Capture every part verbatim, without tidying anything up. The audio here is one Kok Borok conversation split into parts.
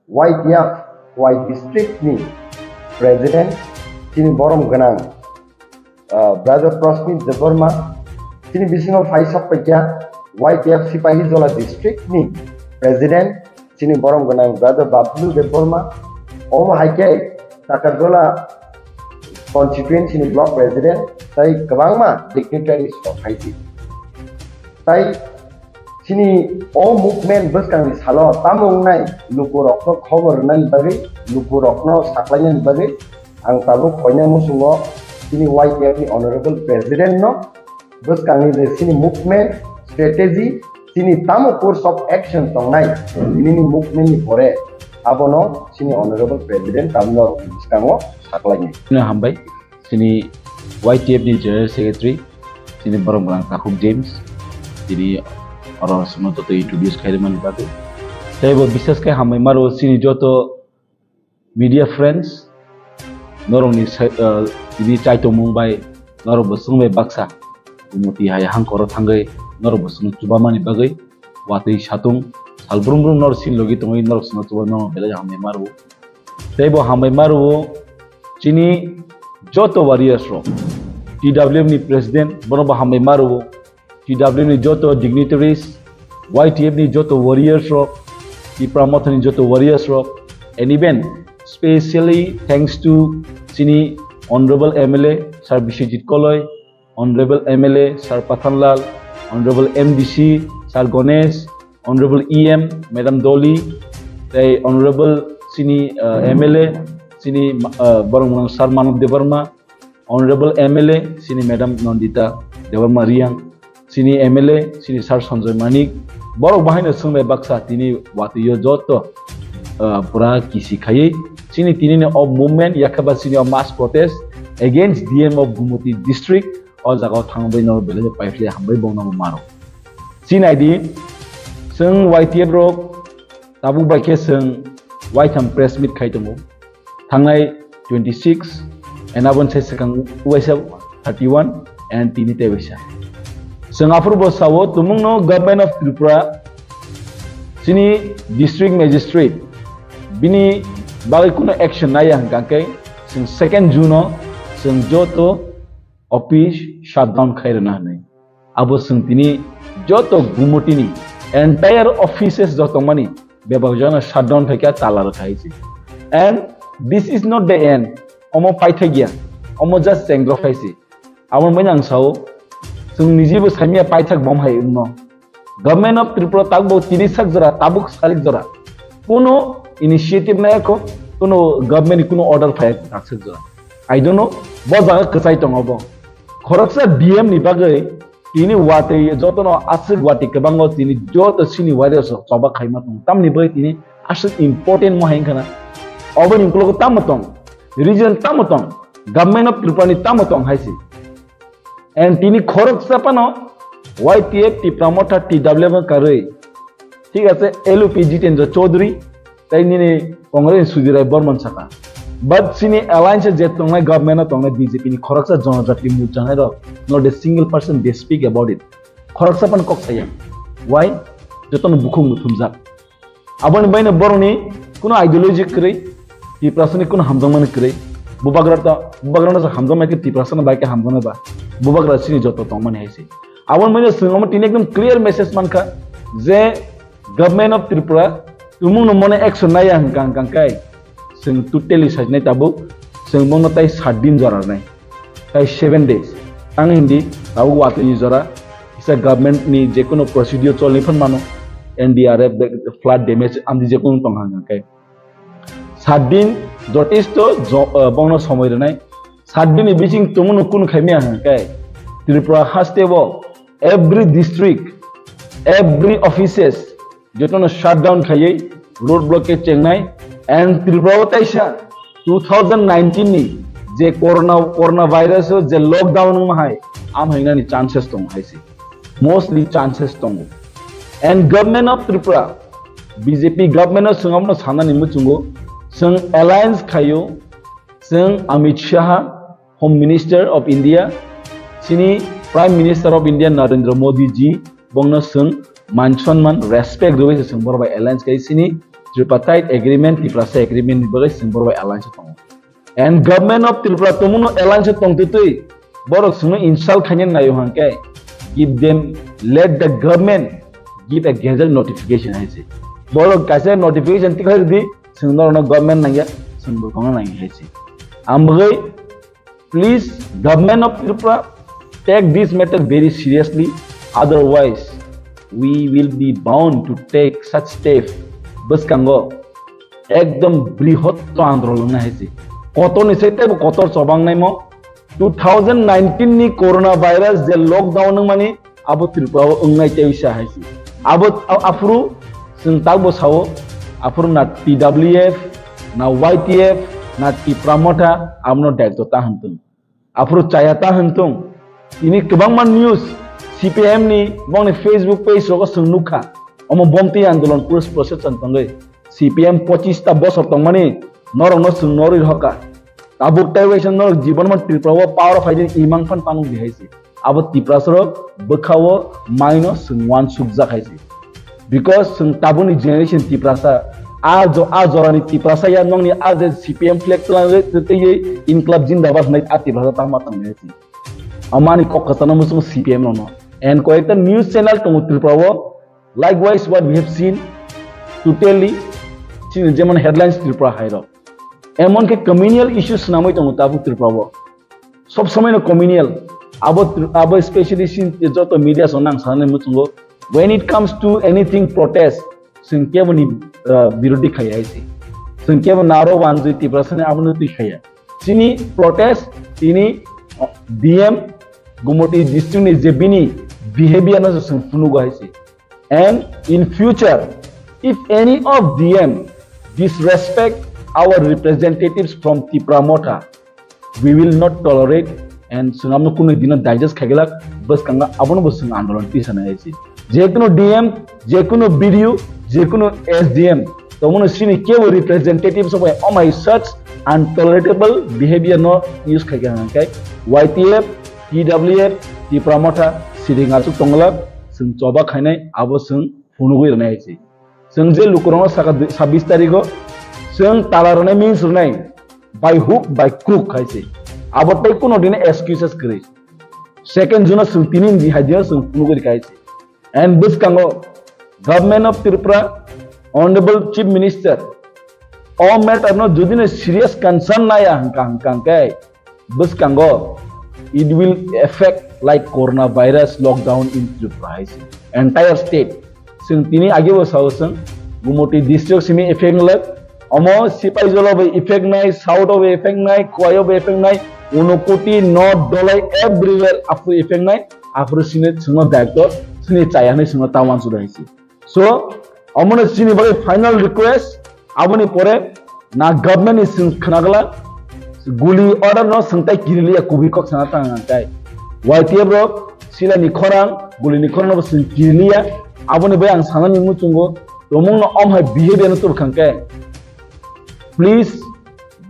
Y T F Y district ni president chini borom gwnang, ah, brother Prasmit Debbarma, chini bisingo phai sok paikha Y T F Sipahijola district ni president chini borom gwnang brother Bablu Debbarma, omo hai khe Takarjola constituency ni block president tei kwbangma dignitaries rok hai di. Tai chini o movement bwskangni salo tamo wngnai lukurokno khobor rwnani bagwi, lukurokno saklainani bagwi ang tabuk koina muchungo chini Y T F ni honorable president no bwskangni je chini movement strategy, chini tamo course of action tongnai nini movement ni pore abono chini honorable president tamno bwskango saklainai. Hambai. Chini Y T F ni General Secretary, chini borom gwnang Takhuk James, tini oro chwngno joto introduce khairwmani bagwi. Tei bo bisas khe hambai maro chini joto media friends, norokni sai-, ah, tini chaitongmung bai norok bo chwng bai baksa Gumoti hai hangkoro thangwi norok bo chwngno chubamani bagwi watwi satung sal brum brum norok chini logi tongwi norok chwngno chuba norok belai hambai maro. Tei bo hambai maro chini joto warriors rok, T W F ni president bono bo hambai maro, T W F ni joto dignitaries, Y T F ni joto warriors rok, Tipra Motha ni joto warriors rok, and even specially thanks to chini honorable M L A Sir Biswajit Koloi, honorable M L A Sir Pathanlal, honorable M D C Sir Ganesh, honorable E M Madam Dolly, tei honorable chini, uh, M L A chini, uh, borok Sir Manav Debbarma, honorable M L A chini Madam Nandita Debbarma Reang, chini M L A chini Sir Sanjoy Manik, borok bahaino chwng bai baksa tini watwi o joto, uh, pura kisi khaiwi chini tini ni o movement yakhaba chini o mass protest against D M of Gumoti district o jaga o thangwi no belai paiphle hambai bongno maro. Chini I D chwng Y T F rok tabuk bai khe chwng waitham press meet khai tongo. Thangnai twenty six, and aboni sai swkang waisa thirty one, and tini tei waisa. Chwng aphuru bo sao, tumungno Government of Tripura, chini District Magistrate, bini bagwi kuno action naiya hwnkha khe, chwng second June o chwng joto office shutdown khai rwna hwnwi. Abo chwng tini joto Gumotini entire offices joto mani bebak jana shutdown khaikha, tala rwkha hai se. And this is not the end. Omo paithakya, omo just chengdrop hai se. Abo mani ang sao, chwng nijibo saimya paithak bom hai wngno. Government of Tripura tabuk tini sak jora, tabuk salik jora. Kuno initiative nai kho, kuno government ni kuno order phai sak jora. I don't know, bo jaga kwchai tongo bo. Khoroksa D M ni bagwi tini watwi jotono aswk watwi kwbango tini joto chini warriors rok choba khaima tongo. Tamni bagwi tini aswk important mo hai wngkha na. Oboni ukologo tamo tong, region tamo tong, Government of Tripura ni tamo tong hai se. And tini khoroksa phano Y T F Tipra Motha T W F no karwi, thik ase, L O P Jitendra Chaudhary tei nini Congress ni Sudhir Rai Borman saka. But chini alliance je tongnai, government o tongnai B J P ni khoroksa Janajati Morcha nai rok, not a single person they speak about it. Khoroksa phano kok saya. Why? Jotono bukhuk no thumjak. Aboni baino borokni kuno ideology kwrwi, Tiprasani kuno hamjakmani kwrwi. Bubagra ta, bubagrano sa hamjakmani khe Tiprasano bai khe hamjakmani ba. Bubagra chini joto tongmani hai se. Aboni baino chwng omo tini ekdom clear message mankha je Government of Tripura tumungno mone action naiya hwnkha hwnkha khe chwng totally sajnai tabuk, chwng bono tai sat din jora rwnai. Tai seven days. Ang hindi tabuk watwi ni jora kisa government ni je kono procedure cholni phan mano, N D R F, flood damage, amdi je kono tong hang khe. Sat din jotesto jo-, eh, bongno somoi rwnai. Sat din ni bising tongmano kun khaimya hang khe. Tripura haste o every district, every offices, jotono shutdown khaiwi road blockade chengnai, and Tripura o taisa two thousand nineteen ni je corona, corona virus o je lockdown wngma hai, am hainani chances tong hai se, mostly chances tongo. And Government of Tripura, B J P government o chwng abono sanani muchungo, chwng alliance khaio, chwng Amit Shah, Home Minister of India, chini Prime Minister of India Narendra Modi ji, bongno chwng man sonman, respect rwui se chwng borok bai alliance khai chini Tripartite agreement, Tiprasa agreement ni bagwi chwng borok bai alliance o tongo. And government of Tripura tongmungno alliance o tongtwi twi borok chwngno insult khaina naio hwnkhe, give them, let the government give a gazette notification hai se. Borok kaisa notification tikhlai rwdi, chwng norokno government nangya, chwng bo tongna nangya hai se. Ang bagwi, please, government of Tripura, take this matter very seriously, otherwise we will be bound to take such step. Bwskango ekdom brihotto andolon wngna hai se. Kotor ni se teibo kotor chobang naimo. Two thousand nineteen ni corona virus je lockdown wngmani, abo Tripura o wngnai tei wngsa hai se. Abo a-, aphuru chwng takbo sao, aphuru na T W F, na Y T F, na Tipra Motha abono daitw ta hwn tong. Aphuru chaya ta hwn tong. Tini kwbangma news C P M ni bongni Facebook page rogo chwng nukha. Omo bomtwi andolon police procession tongwi. C P M pochis ta bosor tongmani norokno chwng norwi hoka. Tabuk tei waisa norok jibon man Tripura o power o phaidi imang phan panuk di hai se. Abo Tiprasa rok bwkha o maino chwng uansuk jak hai se. Because chwng tabukni generation Tiprasa, a jo-, a jorani Tiprasa ya nokni a je C P M flag twlang twi Inklab Jindabad hwnwi a Tiprasa tangma tong hai se. Amani kok kwchangno muchungo C P M rokno. And koyekta news channel tongo Tripura o, likewise what we have seen, totally chini jemon headlines Tripura hai rok. Emon khe communal issues swnamwi tongo tabuk Tripura o. Sob somoi no communal. Abo, abo specially sin joto media song nang sanani muchungo. When it comes to anything protest, chwng kebo ni, uh, birodhi khaya hai se. Chwng kebo naro wanjwi Tiprasa ni abono twi khaya. Chini protest, tini, uh, D M Gumoti district ni je bini behavior no chwng phunugo hai se. And in future, if any of D M disrespect our representatives from Tipra Motha, we will not tolerate and chwng abono kunu dino digest khaiglak, bwskango abono bo chwng andolon tisa nai se. Jekunu D M, jekunu B D O, jekunu S D M, tongmano chini kebo representative sobai omai such untolerable behavior no use khaikha hwnkhe Y T F, T W F, Tipra Motha, siding aswk tonglak, chwng choba khainai abo chwng phunugwi rwnai hai se. Chwng je lukurokno saka dui, sabbish tarigo chwng tala rwnai means rwnai by hook by crook hai se. Abo tei kuno dini excuses kwrwi. Second June o chwng tini ni hai dino chwng phunugwi rwkha hai se. And bwskango Government of Tripura, Honorable Chief Minister, o matter no jodi no serious concern naya hwnkha hwnkha hwnkhe bwskango it will affect like coronavirus lockdown in Tripura hai se. Entire state. Chwng tini age bo sao chwng Gumoti district simi effect nai. Omo Sipaijalo bo effect nai, South o bo effect nai, Khowai o bo effect nai, Unakoti, North, Dholai everywhere aphuru effect nai. Aphuru sini chwngno daitw sini chaya hinwi chwngno ta uansuk hai se. So, omono chini bagwi final request, aboni pore na government ni chwng khwnagwla guli order no chwng tai kiriliya kubui kok sana tang ang tai. Y T F rok silai ni khorang, guli ni khorang no bo chwng kiriliya, aboni bai ang sanani muchungo, tomung no om hai behavior no tubkhang khe. Please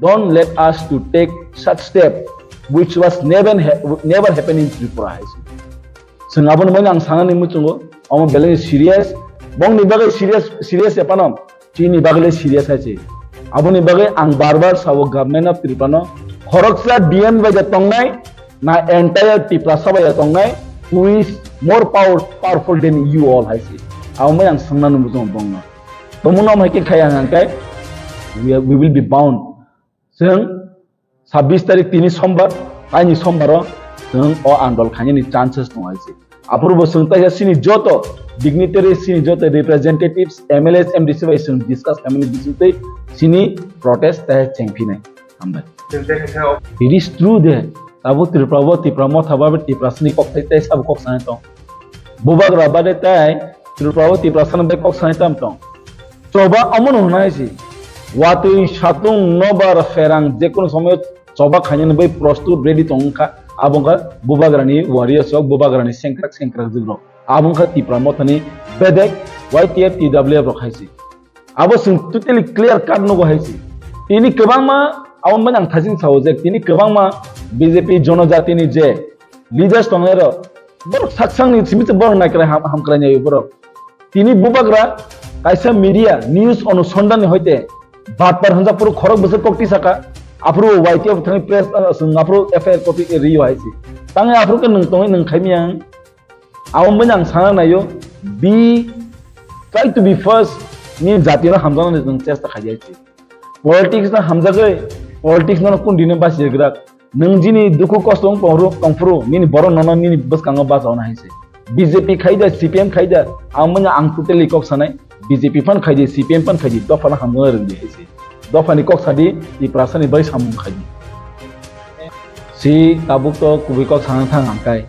don't let us to take such step which was never ha-, never happened in Tripura hai se. Chwng aboni mani ang sanani muchungo, omo belai serious, bongni bagwi serious, serious ya pano, chini bagwi le serious hai se. Aboni bagwi ang bar bar sao Government of Tripura no, khoroksa D M bai ja tongnai, na entire Tiprasa bai ja tongnai, who is more power-, powerful than you all hai se. Abo mani ang sanani muchungo bongno. Tomung no hai khe khaya hwnkhe, we, we will be bound. Chwng sabbish tarik tini sombar, taini sombaro chwng o andol khainani chances tong hai se. Aphuru bo chwng taisa chini joto dignitaries, chini joto representatives, M L As, M D C bai chwng discuss khaimani bisingtwi chini protest tai chengphinai. Hambai. It is true de, tabuk Tripura bo Tipra Motha ba Tiprasani kok tai tai sabo kok sanai tong. Bubagra bade tai Tripura o Tiprasano bai kok sanai tam tong. Choba omono hwnai si. Watwi satung nobar pherang jekunu somoyo choba khainani bai prostut ready tong wngkha. Abo wngkha Bubagrani warriors rok, Bubagrani sengkrak sengkrak jwk rok. Abo wngkha Tipra Mothani bedek Y T F T W F rok hai si. Abo chwng totally clear cut nugo hai se. Tini kwbangma, abo mani ang thasing sao je, tini kwbangma B J P jonojatini je leaders tongnai rok, borok saksangni simi borok naikrai ham, hamkrai nai borok. Tini bubagra Kaisa media news onusandhan ni hoite batpar hwnjak phuru khorok bwswk kokti saka, aphuru Y T F thangwi press, uh, swng aphuru F I R copy rio hai se. Tangwi aphuru khe nwng tongwi nwng khaimiyang. Abo mani ang sana naio, be, try to be first, ni jati no hamjaknani nwng chesta khaidi hai se. Politics no hamjagwi, politics no kun dino basi grak. Nwng jini dukhu kosto wng tongphuru, tongphuru, nini borok nono nini bwskango bachauna hai se. B J P khaida, C P M khaida, ang manya ang totally kok sanai, B J P phan khaidi, C P M phan khaidi, dophano hamjakna rwngdi hai se. Dophani kok sadi, Tiprasani bai samung khaidi. Si tabuk to kubui kok sana thang ang kai.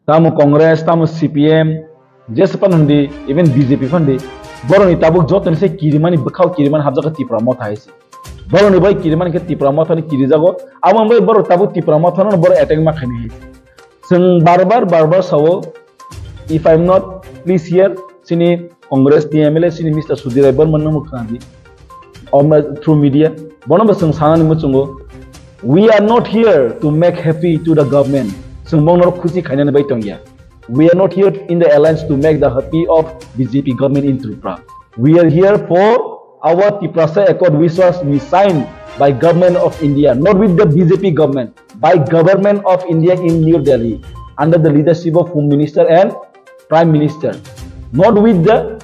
Tamo Congress, tamo C P M, jesa phan hwndi, even B J P phan di, boroni tabuk jotoni se kirimani bwkhao kirimani habjak kha Tipra Motha hai se. Boroni bai kirimani khe Tipra Motha ni kirijago, abo bai borok tabuk Tipra Motha no borok attack ma khaini hai se. Chwng bar bar, bar bar sao, if I am not, please hear, chini Congress ni M L A, chini Mister Sudhir Rai Barman no khna di. Om, through media, bono bo chwng sanani muchungo, "We are not here to make happy to the government." Chwng bongno khusi khainani bai tongya. "We are not here in the alliance to make the happy of B J P government in Tripura. We are here for our Tiprasa Accord, which was signed by Government of India, not with the B J P government, by Government of India in New Delhi, under the leadership of Home Minister and Prime Minister, not with the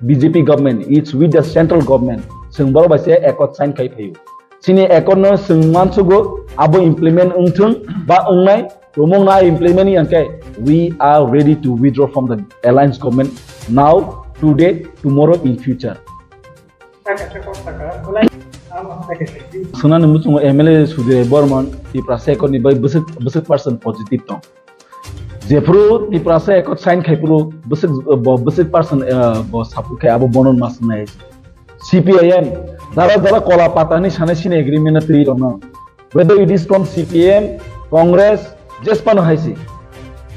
B J P government, it's with the central government." Chwng borok bai se accord sign khai phaio. Chini accord no chwng mansugo, abo implement wngthung ba wngnai, tumung na implement yang khe, we are ready to withdraw from the alliance government now, today, tomorrow, in future. Swnani muchungo M L A Sudhir Barman, Tiprasa Accord ni bai bwswk, bwswk percent positive tong. Jephru Tiprasa Accord sign khai phuru bwswk, bo bwswk percent, eh, bo support khai abo bono ma swngnai. C P I M, dara dara kola patani sanai sini agreement na twi rokno. Whether it is from C P M, Congress, jespano hai si.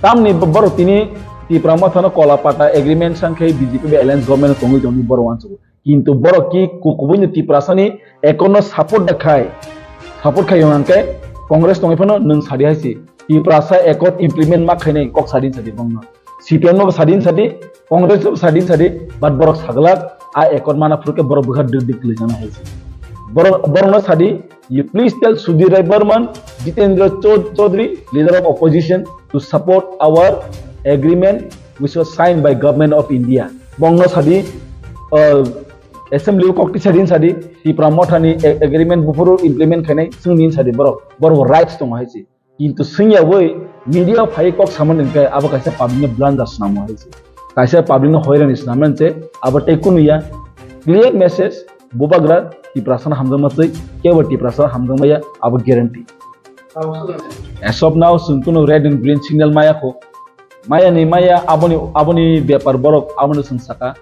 Tamni borok tini Tipra Mothano kola pata agreement sang khai B J P bai alliance government tongwi tongni borok wansugo. Kintu borok ki ku-, kubui ni Tiprasani accord no support da khai, support khai hwnkhe Congress tongwi phano nwng sadi hai si. Tiprasa accord implement ma khainai kok sadin sadi bongno. C P M no sadin sadi, Congress no sadin sadi, but borok saglak a accord mana phuru khe borok bwkha dik dik kwlai jana hai si. Borok, borok no sadi, you please tell Sudhir Rai Barman, Jitendra Chou-, Chaudhary, leader of opposition, to support our agreement which was signed by Government of India. Bongno sadi, uh, assembly o kokti sadin sadi, Tipra Mothani a-, agreement buphuru implement khainai, chwngni sadi borok, borok rights tongo hai si. Kintu swngya bai media phai kok samani hwnkhe abo kaisa public no blunder swnamo hai se. Kaisa public no hoirani swnamani se abo tei kunu ya. Clear message, bubagra Tiprasa no hamjakma twi, kebo Tiprasa no hamjakma ya abo guarantee. As of now, chwng kunu red and green signal maya kho. Maya ni maya aboni, aboni bepar borok abono chwng saka.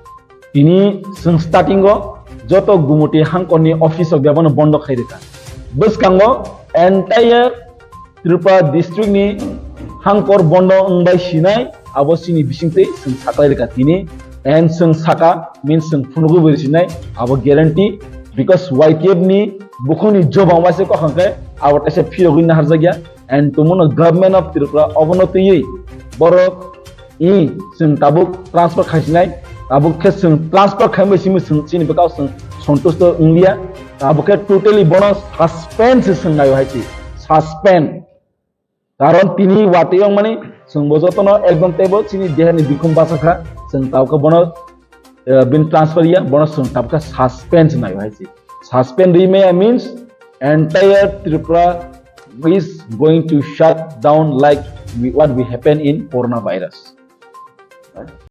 Tini chwng starting o joto Gumuti hangkor ni office rok bebano bondo khai rwkha. Bwskango entire Tripura district ni hangkor bondo wngbai sinai abo chini bisingtwi chwng saklai rwkha tini. And chwng saka means chwng phunugwi bo sinai abo guarantee, because Y T F ni bukhukni jobang waisa kok hwnkhe abo teisa phirogwi naharjakya. And tumuno Government of Tripura obono twiwi borok i chwng tabuk transfer khaisinai, tabuk khe chwng transfer khaimai simi chwng chini bwkha chwng sontusto wngya, tabuk khe totally bono suspend se chwng naio hai si, suspend. Karon tini watwi wngmani chwng bo jotono ekdom teibo chini dehani bikhum bachakha, chwng tabuk khe bono, eh, bini transfer ya, bono chwng tabuk khe suspend se naio hai si. Suspend rwi maya means entire Tripura is going to shut down like we, what we happen in coronavirus.